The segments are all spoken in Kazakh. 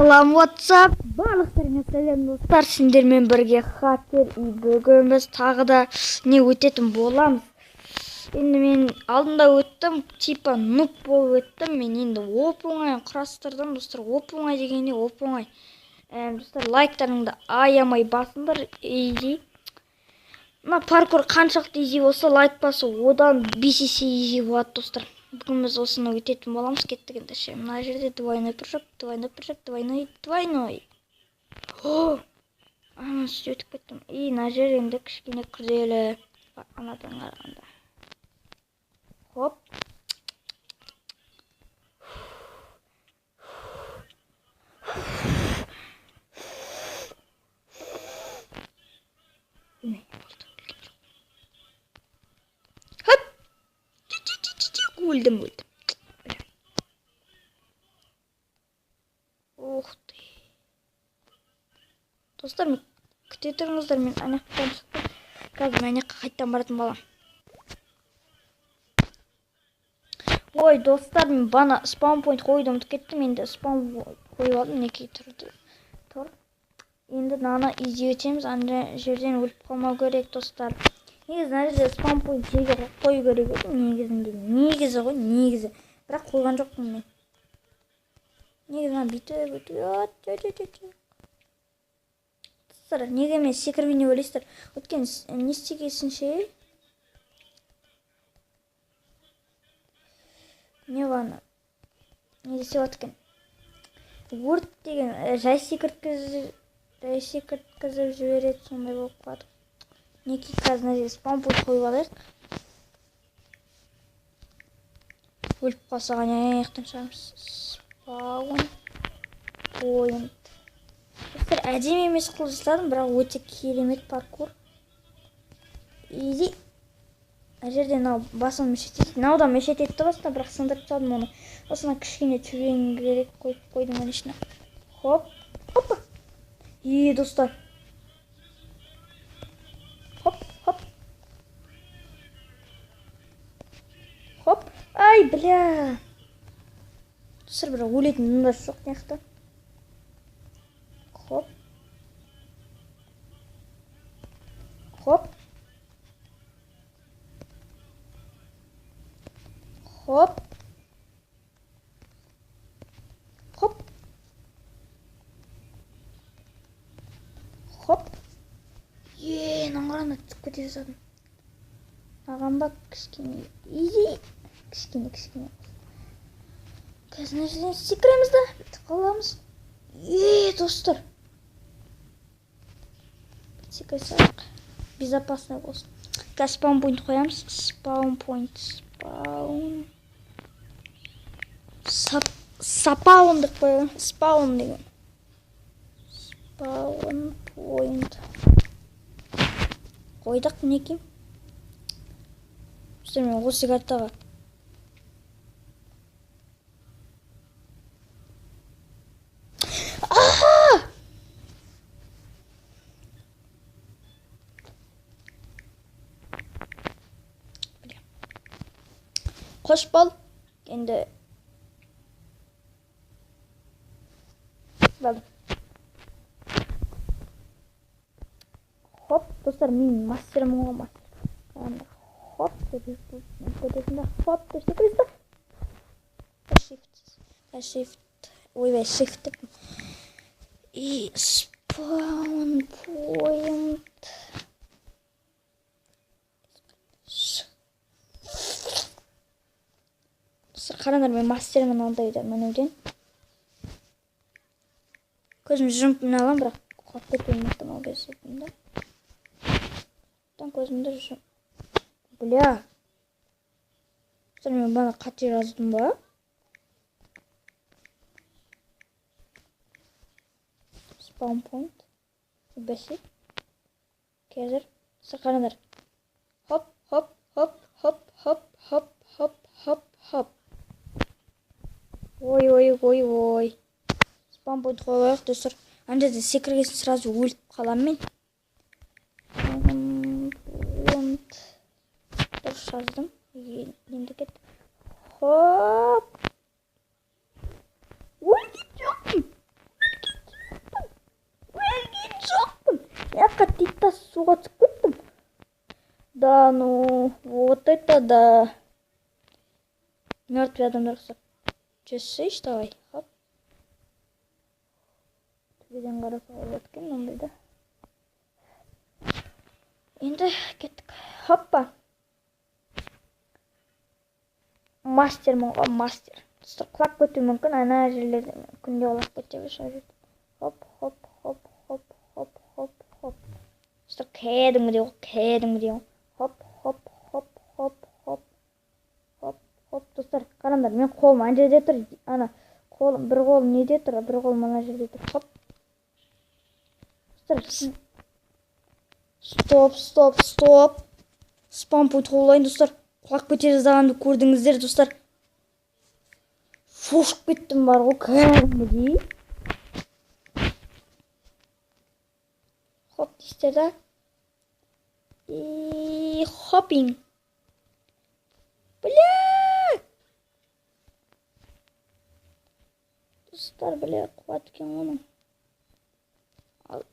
Салам, WhatsApp. Барлықтарыңа сәлем, достар. Сендермен бірге Хакер. И бүгін біз тағы да не өтетін боламыз. Енді мен алдында өттім, типа нуб болып өттім. Мен енді оп-оңай құрастырдым, достар. Оп-оңай дегенде оп-оңай. Достар, лайктарыңды аямай басыңдар. Изи. Мына паркур қаншалықты изи болса, лайк басу одан 5 есе изи болады, достар. Бүгін біз осыны өтетін боламыз. Кеттік ендеше. Мына жерде двойной прыжок, двойной прыжок, двойной, двойной. О! Ана өтіп кеттім. И мына жер енді кішкене күрделі. Анадан қарағанда. Хоп. Өлдім, өлдім. Ух ты. Достар, күте тұрыңыздар, мен ана жақтан шықтым. Қазір мен ана жаққа қайтадан баратын боламын. Ой, достар, мен бана спаун пойнт қоюды ұмытып кеттім. Енді спаун қойып алдым, мінекей тұрды. Тұр. Енді мынаны изи өтеміз. Ана жерден өліп қалмау керек, достар. Негізі мына жерде спаун пойнт жерге қою керек еді негізінде. Негізі ғой, негізі. Бірақ қойған жоқпын мен. Негізі мына бүйтіп өтіп. Достар, неге мен секірмей деп ойлайсыздар? Өйткені не істегесінше не ғана не десе болады екен? Өрт деген жай секірткізіп жібереді, сондай болып қалады. Неки қазір мына жерге спаун пойнт қойып алайық. Өліп қалсақ ана жақтан шығамыз. Спаун пойнт. Достар, әдемі емес қылып жасадым, бірақ өте керемет паркур. Изи. Мына жерде мынау басын мешет етеді. Мынау да мешет етті басында, бірақ сындырып тастадым оны. Осына кішкене төбеңірек қойып қойдым, конечно. Хоп. Хоппа. И, достар. Хоп, хоп. Хоп. Ай, бля. Достар, бірақ өлетін мында жоқ мына жақта. Хоп. Хоп. Хоп. Хоп. Хоп. Е, мынаны қараңдар, түсіп кете жаздадым. Маған ба кішкене изи, кішкене, кішкене. Қазір мына жерден секіреміз да, бүйтіп қаламыз. Е, достар. Секіре салайық. Безопасно болсын. Қазір спаун пойнт қоямыз. Спаун пойнт, спаун. Сапаун деп қоямын. Спаун деген. Спаун пойнт. Қойдық мінекей. Достар, мен осы картаға қош бол. Енді болды. Хоп, достар, мен мастермін ғой, мастер. Хоп деп кетесің да, хоп деп секіресің да. Shift, shift, ойбай, shift деп. И спаун пойнт. Достар, қараңдар, мен мастермін ондайда мінуден. Көзімді жұмып міне аламын, бірақ құлап кетуім ықтимал кезде да. Көзімді жұмып. Бля. Достар, мен бана қате жаздым ба? Спаун пойнт. Бәсе. Қазір. Достар, қараңдар. Хоп, хоп, хоп, хоп, хоп, хоп, хоп, хоп, хоп. Ой, ой, ой, ой. Спаун пойнт қойып алайық, достар. Ана жерде секіргесін сразу өліп қаламын мен. Дұрыс жаздым. Енді кет. Хоп. Өлген жоқпын. Суға түсіп кеттім. Да, ну, вот это да. Мертвый адамдар ұқсап. Жүзсейші, давай. Хоп. Төбеден қараса болады екен ондайда. Енді кеттік. Хоппа. Мастермін ғой, мастер. Достар, құлап кетуі мүмкін, ана жерлерде күнде құлап кете береді. Хоп, хоп, хоп, хоп, хоп, хоп, хоп. Достар, кәдімгідей ғой, кәдімгідей ғой. Хоп, хоп, хоп, хоп, хоп, хоп, хоп. Достар, қараңдар, мен қолым ана жерде тұр, ана қолым, бір қолым неде тұр, бір қолым ана жерде тұр. Хоп. Достар, сіз стоп, стоп, стоп. Спам путь қолайын, достар. Құлап кете жаздағанды көрдіңіздер, достар. Шошып кеттім бар ғой, кәдімгідей. Хоп дейсіздер да. И хоппинг. Бля! Достар, бля, қуат екен оның. Ал.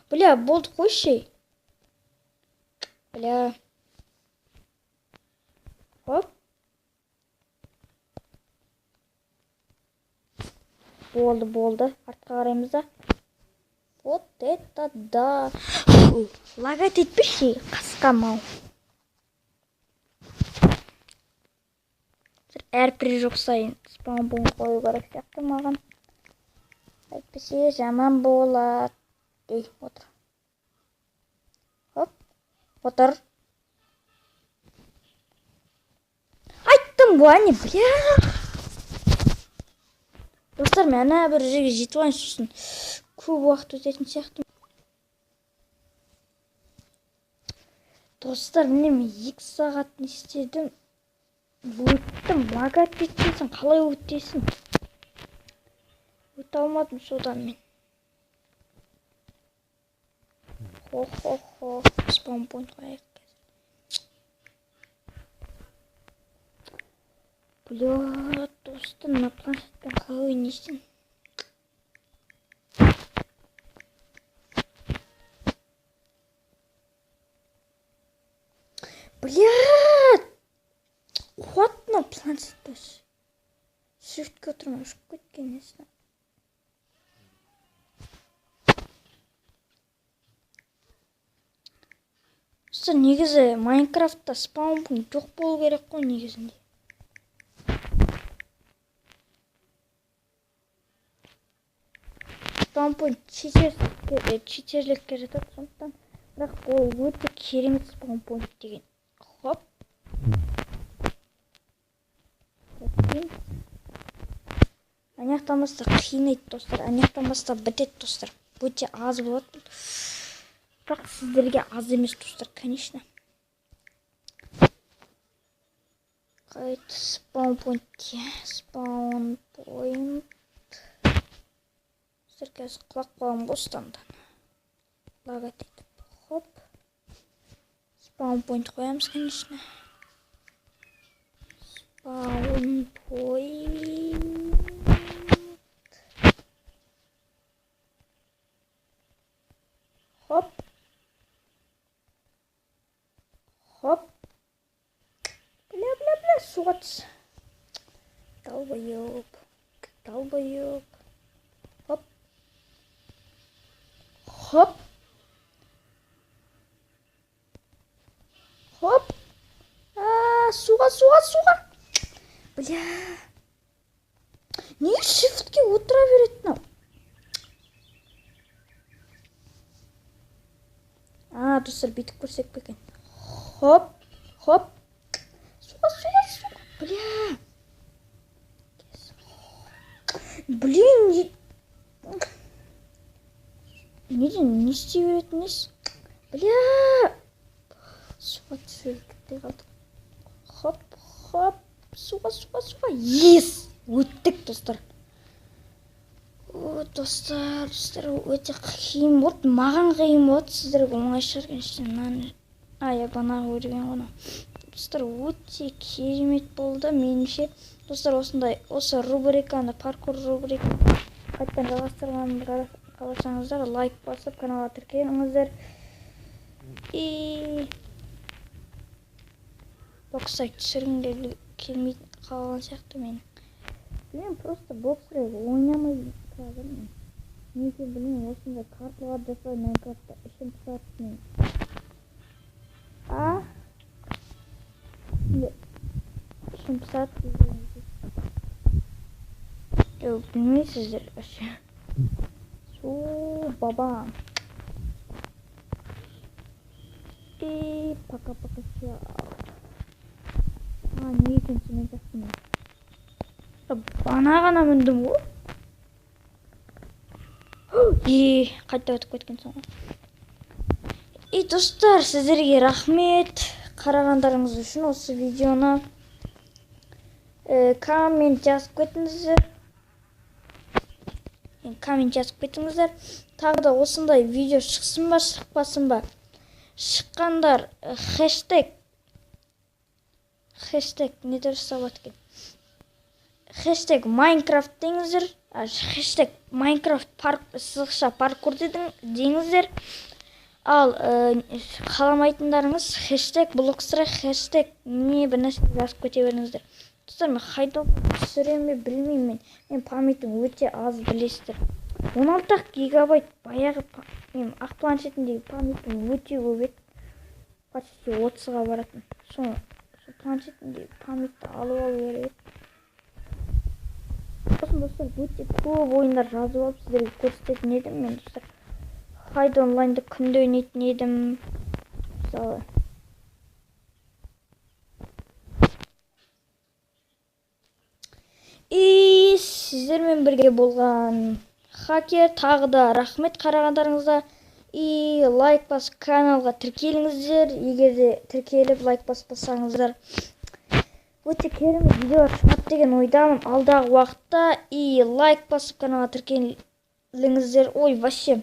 Бля, болды қойшы. Бля. Хоп. Болды, болды. Артқа қараймыз да. Вот это да. Лагать етпеші, қасқа мал. Әр прыжок сайын спаун пункт қою керек сияқты маған. Әйтпесе жаман болады. Ей, отыр. Хоп. Отыр. Айттым ғой, әне, бля. Достар, мен ана бір жерге жетіп алайын, сосын көп уақыт өтетін сияқты. Достар, міне мен 2 сағат не істедім? Өттім, лагать етпесең қалай өтесің? Өте алмадым содан мен. Хо-хо-хо, спаун пойнт қояйық. Бля, достар, мына планшетпен қалай ойнайсың? Бля! Қуат мынау планшет. Шрифтке отырмай ұшып кеткен несіне. Достар, негізі Майнкрафтта спаун пункт жоқ болу керек қой негізінде. Спаун пункт читерлікке жатады, сондықтан бірақ ол өте керемет спаун пункт деген. Хоп. Ана жақтан бастап қинайды, достар. Ана жақтан бастап бітеді, достар. Өте аз болады. Бірақ сіздерге аз емес, достар, конечно. Қайт, спаун пункт. Спаун пойнт. Достар, қазір құлап қаламын бостандан. Лагать етіп. Хоп. Спаун пойнт қоямыз, конечно. Спаун пойнт. Хоп. Хоп. Бля, бля, бля, суға түс. Долбоёб. Долбоёб. Хоп. Хоп. Хоп. А, суға, суға, суға. Бля. Неге шифтке отыра береді мынау? А, достар, бүйтіп көрсек пе екен? Хоп, хоп. Суға, суға, суға. Бля. Блин, неден не істей беретін несі? Бля. Суға түсіп кетпей қалдық. Хоп, хоп. Суға, суға, суға. Ес! Өттік, достар. О, достар, достар, өте қиын болды. Маған қиын болды, сіздерге оңай шығар, конечно. Мынаны, а, я банағы көрген ғой. Достар, өте керемет болды меніңше. Достар, осындай, осы рубриканы, паркур рубриканы қайтадан жалғастырғанымды Қаласаңыздар, лайк басып, каналға тіркеліңіздер. И Блок Страйк түсіргім келмей қалған сияқты менің. Білмеймін, просто Блок Страйк ойнамай қазір мен. Не екенін білмеймін, осындай карталар жасай Майнкрафтта ішім пысады мен. А? Ішім пысады. Жоқ, білмейсіздер вообще. Су, бабам. И пока-пока, чао. А, не екенін түсінбей жатырмын мен. Бана ғана міндім ғой. И қайта өтіп кеткен ғой. И достар, сіздерге рахмет қарағандарыңыз үшін осы видеоны. Коммент жазып кетіңіздер. Коммент жазып кетіңіздер. Тағы да осындай видео шықсын ба, шықпасын ба? Шыққандар хэштег не дұрыс болады екен? Хэштег Майнкрафт деңіздер. Хэштег Майнкрафт парк сызықша паркур деңіздер. Ал қаламайтындарыңыз хэштег Блокстрайк, хэштег не бір нәрсе жазып кете беріңіздер. Достар, мен хайдоп түсіремін бе білмеймін мен. Мен памятім өте аз, білесіздер. 16 гигабайт баяғы мен ақ планшетімдегі памятім өте көп еді. Почти 30-ға баратын. Соны планшетімдегі памятті алып алу керек еді. Сосын достар, өте көп ойындар жазып алып сіздерге көрсететін едім мен достар. Хайд онлайнды күнде ойнайтын едім. Мысалы. И сіздермен бірге болған Хакер, тағы да рахмет қарағандарыңызға. И лайк басып каналға тіркеліңіздер. Егер де тіркеліп лайк баспасаңыздар, өте керемет видеолар шығады деген ойдамын алдағы уақытта. И лайк басып каналға тіркеліңіздер. Ой, вообще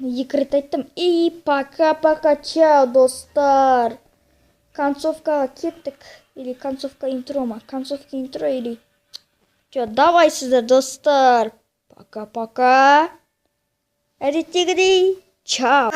2 рет айттым. И пока-пока, чао, достар. Концовкаға кеттік. Или концовка интро ма? Концовка интро или... Чё, давай сіздер, достар. Пока-пока. Әдеттегідей. Чао.